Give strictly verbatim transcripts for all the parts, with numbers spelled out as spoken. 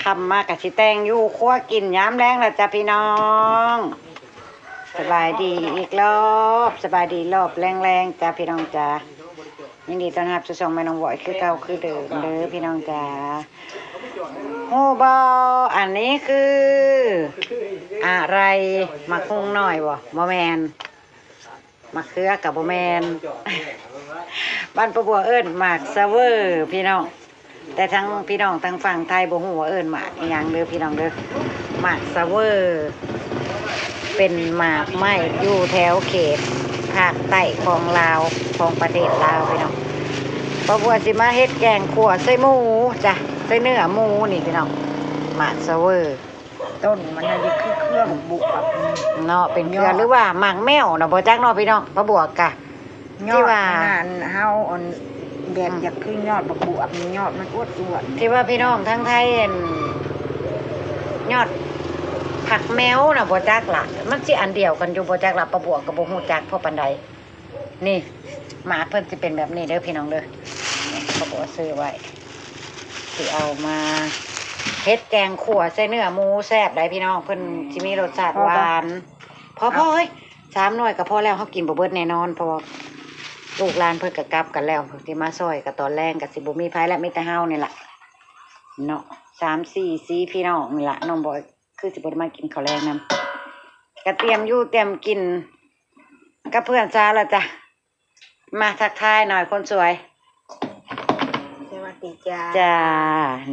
ค่ำมากะสิแต่งอยู่ครัวกินยามแลงแล้วจ้ะพี่น้อง สบายดีอีกรอบ สบายดีรอบแลงๆจ้ะพี่น้องจ้ะ ยินดีต้อนรับสู่ช่องแม่น้องบอยคือเก่าคือเดิมเด้อพี่น้องจ้ะ ฮู้บ่ อันนี้คือ อะไร หมากฮุ่งน้อยบ่ บ่แม่น มะเขือกับบ่แม่น บ้านป้าบัวเอิ้นหมากสะเวิร์พี่น้อง แต่ทั้งพี่น้องทางฝั่งไทยบ่ฮู้ว่าเอิ้นหมากอิหยังเด้อพี่น้องเด้อ หมากสะเวิร์ เป็นหมากไม้อยู่แถวเขตภาคใต้ของลาว ของประเทศลาวพี่น้อง ป้าบัวสิมาเฮ็ดแกงขั่วใส่หมูจ้ะ ใส่เนื้อหมูนี่พี่น้อง หมากสะเวิร์ ต้นมันน่ะสิคือเครือบักบวบ เนาะ เป็นเครือ ยอด หรือว่าหมากแมวน่ะ บ่จักเนาะพี่น้อง ป้าบัวกะ ยอด ที่ว่า มันนั่น เฮาอัน แบบ อืม อยากคือยอดบักบวบนี่ ยอดมันอ้วนๆ ที่ว่าพี่น้องทางไทยอัน ยอดผักแมวน่ะ บ่จักล่ะ มันสิอันเดียวกันอยู่บ่จักล่ะ ป้าบัวกะบ่ฮู้จักพอปานใด นี่ หมากเพิ่นสิเป็นแบบนี้เด้อพี่น้องเด้อ นี่ ป้าบัวซื้อไว้ สิเอามาเฮ็ดแกงขั่วใส่เนื้อหมูแซ่บได้พี่น้อง เพิ่นสิมีรสชาติหวาน พอ พอ เอ้ย สามหน่วยก็พอแล้ว เฮากินบ่เบิดแน่นอน เพราะว่าลูกหลานเพิ่นก็กลับกันแล้ว ที่มาซอยก็ตอนแลงก็สิบ่มีไผแล้ว มีแต่เฮานี่ล่ะ เนาะ สามสี่ สี่พี่น้องนี่ล่ะ น้องบอยคือสิบ่ได้มากินข้าวแลงนำ ก็เตรียมอยู่เตรียมกินกับเพื่อนสาวแล้วจ้ะ มาทักทายหน่อยคนสวย สวัสดีจ้า จ้า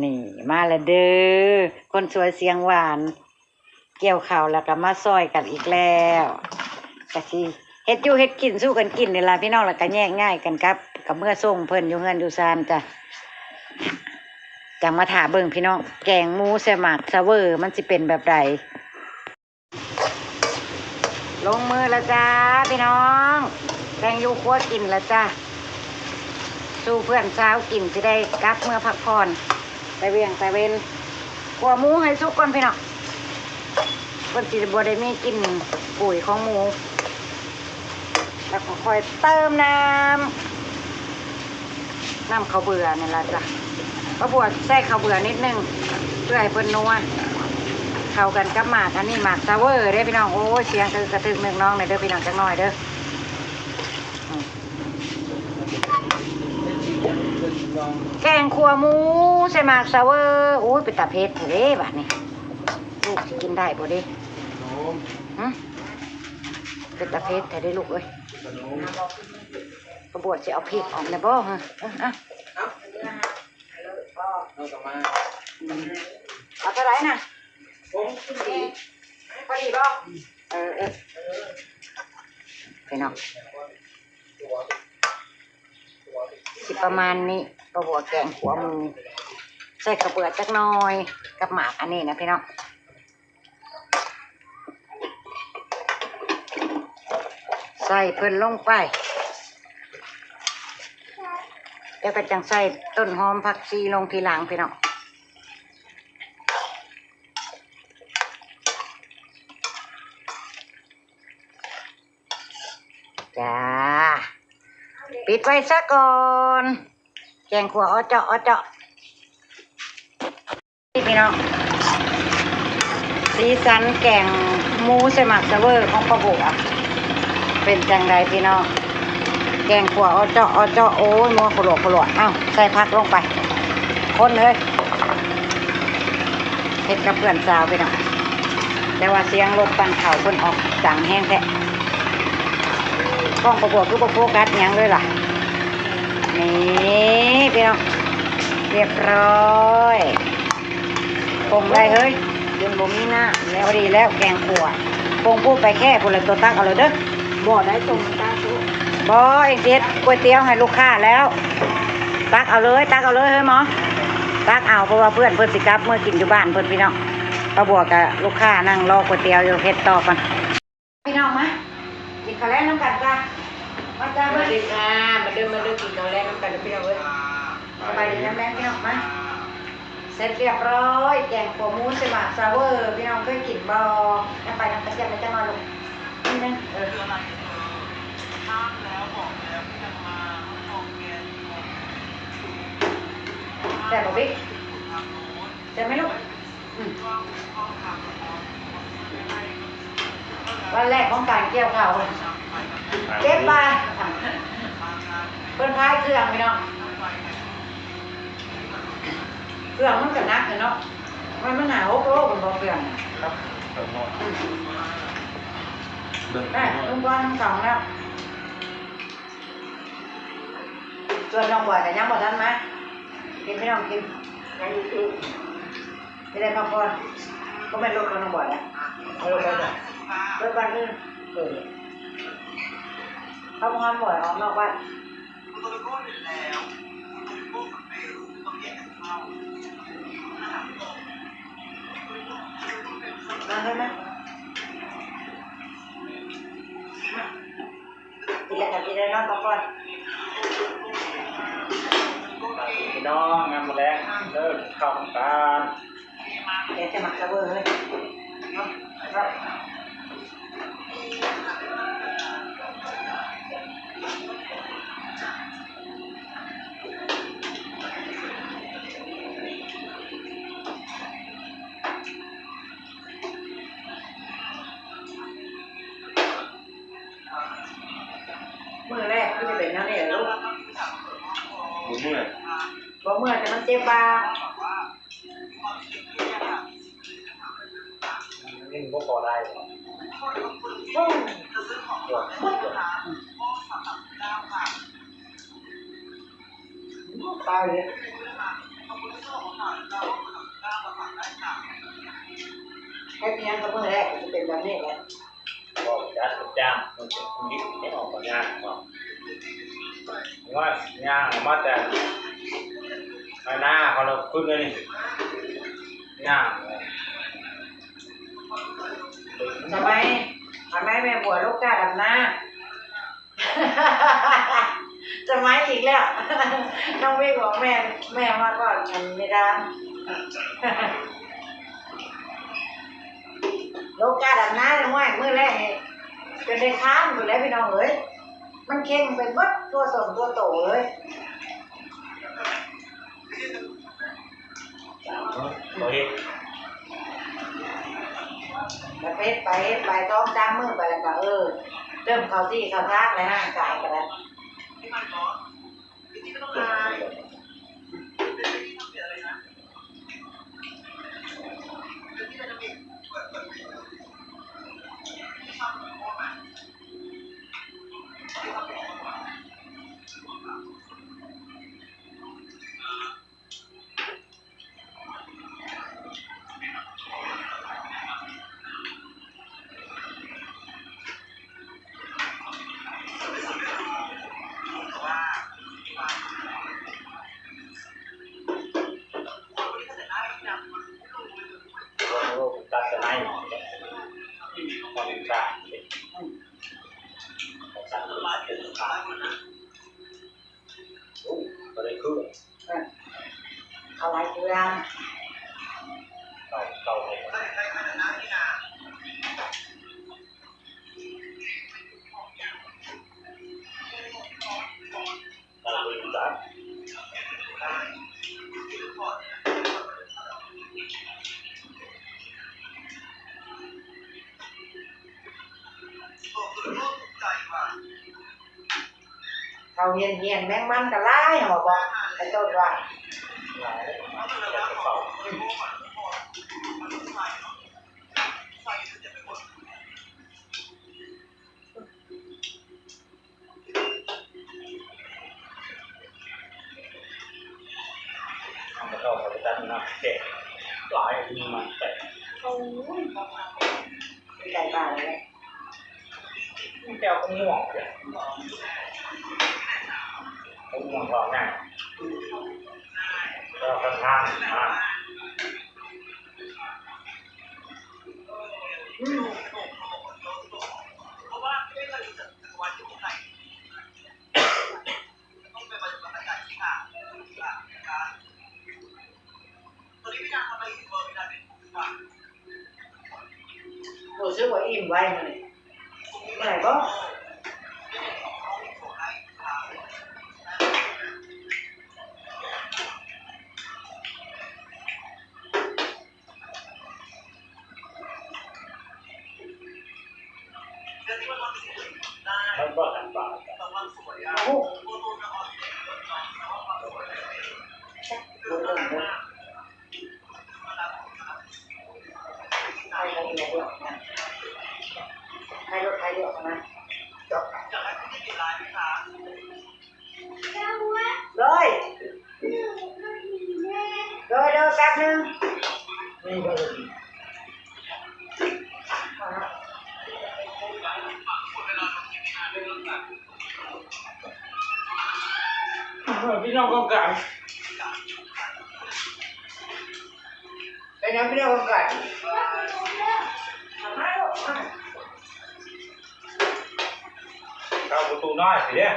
นี่มาแล้วเด้อ คนสวยเสียงหวาน เกี่ยวข้าวแล้วก็มาซอยกันอีกแล้ว ก็สิเฮ็ดอยู่เฮ็ดกินสู้กันกินนี่ล่ะพี่น้อง แล้วก็แยกย้ายกันกลับ ก็เมือส่งเพิ่นอยู่เฮือนอยู่ซานจ้ะ จั่งมาถ่าเบิ่งพี่น้อง แกงหมูใส่หมากสะเวิร์มันสิเป็นแบบใด ลงมือแล้วจ้าพี่น้อง แต่งอยู่ครัวกินแล้วจ้า สู่เพื่อนสาวกินสิได้กลับเมือพักผ่อน แต่เวียงแต่เวน ขั่วหมูให้สุกก่อนพี่น้อง เพิ่นสิบ่ได้มีกลิ่นกุยของหมู แล้วก็ค่อยเติมน้ำ น้ำข้าวเบื่อนี่ล่ะจ้ะ ป้าบัวใส่ข้าวเบื่อนิดนึง เพื่อให้เพิ่นนัว เข้ากันกับหมาก อันนี้หมากสะเวิร์เด้อพี่น้อง โอ้ย เสียงกระทึกนึกน้องเลยเด้อพี่น้อง จักหน่อยเด้อ อืม แกงขั่วหมูใส่หมากสะเวิร์ โอ้ย เป็นตาเผ็ดแท้เด้บัดนี้ ลูกสิกินได้บ่เด้ หึ เป็นตาเผ็ดแท้เด้ลูกเอ้ย ป้าบัวสิเอาพริกออกแล้วบ่ฮะ เออ อ่ะ เอากลับมา อืม เอาเท่าไหร่น่ะ พอดีบ่ เออ เออ พี่น้อง สิประมาณนี้ ป้าบัวแกงขั่วหมู ใส่ข้าวเบื่อจักหน่อย กับหมากอันนี้นะพี่น้อง ใส่เพิ่นลงไป แล้วก็จั่งใส่ต้นหอมผักชีลงทีหลังพี่น้อง จ้า ปิดไว้ซะก่อน แกงขั่วอ้อเจาะอ้อเจาะ นี่พี่น้อง สีสันแกงหมูใส่หมากสะเวิร์ของป้าบัว เป็นจั่งใดพี่น้อง แกงขั่วอ้อเจาะอ้อเจาะ โอ้ย มัวขลุ่ยขลุ่ย เอ้า ใส่ผักลงไป คนเลย เฮ็ดกับเพื่อนสาวพี่น้อง แต่ว่าเสียงรถปั่นข้าวเพิ่นออกดังแฮงแท้ กล้องป้าบัวคือบ่โฟกัสหยังเลยล่ะ นี่พี่น้อง เรียบร้อย ปรุงได้เฮ้ย จนบ่มีน้ำแล้ว พอดีแล้วแกงขั่ว ปรุงพูดไปแค่พู้นละ ตัวตักเอาเลยเด้อ บ่ได้ส่งตาสุ บ่ เองสิเฮ็ดก๋วยเตี๋ยวให้ลูกค้าแล้ว ตักเอาเลย ตักเอาเลยเฮ้ยหมอ ตักเอา เพราะว่าเพื่อนเพิ่นสิกลับเมือกินอยู่บ้านเพิ่นพี่น้อง ป้าบัวกับลูกค้านั่งรอก๋วยเตี๋ยวอยู่ เฮ็ดต่อก่อน พี่น้องมา กินข้าวแลงนำกันจ้ะ มาจ้ะ สวัสดีค่ะ มาเด้อ มาเด้อ กินข้าวแลงนำกันเด้อพี่น้องเอ้ย สบายดีแลงๆ พี่น้องมา เสร็จเรียบร้อย แกงขั่วหมูใส่หมากสะเวิร์ พี่น้องเคยกินบ่ นำไปนำกระเทียมไปจักหน่อยลูก นิดนึง เออ แซ่บบ่บิ๊ก แซ่บไหมลูก วันแรกของการเกี่ยวข้าว เก็บปลา เพิ่นพายเครื่องพี่น้อง เครื่องมันก็หนักอยู่เนาะ มัน มันหาหกโล มันบ่เครื่อง ครับ ครับเนาะ อืม เบิ่ง ได้ ลุงก้อนทั้งสองแล้ว ส่วนน้องบอยก็ยังบ่ทันมา กินพี่น้องกิน ยังอยู่ จะได้พักผ่อน ก็ไม่ลดของน้องบอยนะ เออ ไปจ้ะ รถบ้านอื่น เออ เขาพาน้องบอยออกนอกบ้าน มาเลยนะ กินแล้วกัน กินแล้วนอนพักผ่อน พี่น้อง งามมาแล้ว เลิกเข้ากัน เดี๋ยวจะหมักกระเบื้องเลย เนาะ ครับ มื้อแรกคือจะเป็นแนวนี้แหละลูก บ่เมื่อย บ่เมื่อย แต่มันเจ็บบ่า นี่มันบ่พอได้หรอก โอ้ย ปวด ปวด ตายเลย เฮ็ดอิหยังกับมื้อแรกก็สิเป็นแบบนี้แหละ เว้าจัดจ้าง มันเป็นคนดี ไม่ออกมายากหรอก ว่าย่างออกมาแต่ไอ้หน้าเขาเราขึ้นเลยนี่ ย่างเลย สมัย สมัยแม่บัวลูกกล้าดำนา สมัยอีกแล้ว น้องวิบอกแม่ แม่มาก่อน อันไม่ได้ โลกาดำน้ำเลยห้วย มื้อแรกนี่จนได้ค้านอยู่แล้วพี่น้องเอ้ย มันเค็งไปเบิดตัวตนตัวโตเลย บ่เฮ็ด แล้วไปเฮ็ดไปเฮ็ดไป สองสามมื้อไปแล้วก็ เออ เริ่มเข้าที่เข้าทางแล้ว ร่างกายก็ได้ โอ้โห ตัดสไนด์ ความต่าง ตัดสไนด์ โอ้ บ่ได้คือ เออ เอาไว้เพื่อ เก่า เก่าเลย เก่าเลยจ้ะ เขาเฮียนเฮียนแมงมันก็หลาย หัวบอกไอ้ต้นว่า หลายเลย เก่า มันก็เข้าไปตัดน้ำแกะ หลายมีมันแตก โอ้ย เป็นไก่ป่าเลย มันแก้วก็ม่วงเลย ก็ม่วงกว่าแม่ ก็ค่อนข้างมาก อืม รู้สึกว่าอิ่มไวมื้อนี้ เมื่อยบ่? มันบ่หันบาท โอ้โห ให้รถไฟเดียวนะ จบ เลย เลย เลย แป๊บนึง เออ พี่น้องกองกลาง เป็นไงพี่น้องกองกลาง เข้าประตูน้อยสิเนี่ย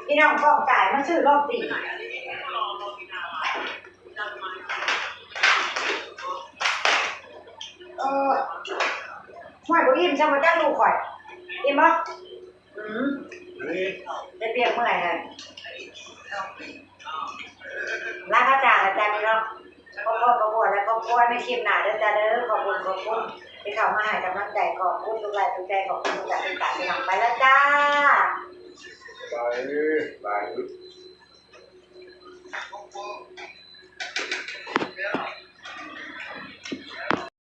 พี่น้องกองกลางมาซื้อโรตี เออ ห้วยบ่อิ่ม จังว่าจักลูกข่อย อิ่มบ่ อืม จะเตรียมเมื่อยเลย ลาพระจากอาจารย์เนาะ ขอบคุณ ขอบคุณ และขอบคุณในคลิปหน้าเด้อจ้าเด้อ ขอบคุณ ขอบคุณที่เข้ามาให้กำลังใจ ขอบคุณทุกไลค์ทุกแชร์ ขอบคุณทุกการติดตามพี่น้อง ไปแล้วจ้า